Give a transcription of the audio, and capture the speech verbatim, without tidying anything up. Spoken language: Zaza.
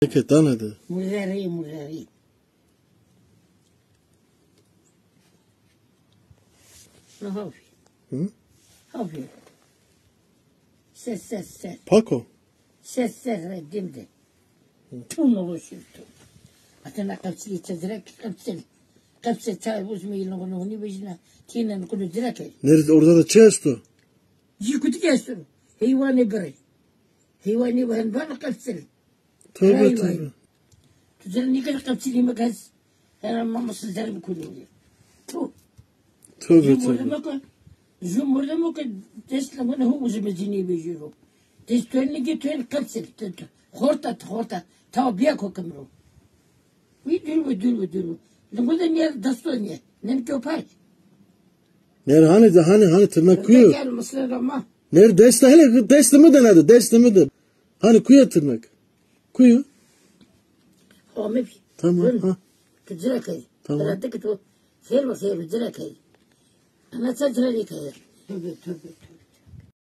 Eke tane de. Muzerî, muzerî. No hafî. Hı? Hafî. Ses, ses, ses. Pako. Ses, ses, re dim de. Tu no lo şiftu. Atena qepsilî çedire ki qepsil. Qepsil çay uzme yılın kunu huni bejina. Tinen kunu direk el. Nerede, orada da çi esto? Jî kutik esto. Heywanê birê. Heywanê ben ben qepsil. Tövbe Vay, vay. tövbe. Tu canım ne kadar qepsilî me gez. Her an mamasın zerim kunu. Tu. Tövbe Ju tövbe. mordemo ke, ju mordemo ke dest la mene ho uzme cinî bejiro. Dest tönü ki tön qepsil. Xorta, xorta. Tawa biya ko kemro. Wi dürbe, dürbe, dürbe. Lingu de niye, desto niye. Nem köpek. Ner hani de, hani, hani tırnak kuyu. Gel mısra ma. Ner deste, hele deste mi de nedir? Deste mi de? Hani kuya tırnak? Kuyu. Homif. Tamam, ha. Kıcıra kay. Tamam. Bıraktık ki tu. Xeyr mi xeyr, cıra kay. Ana sen cıra ne kay. Tövbe, tövbe,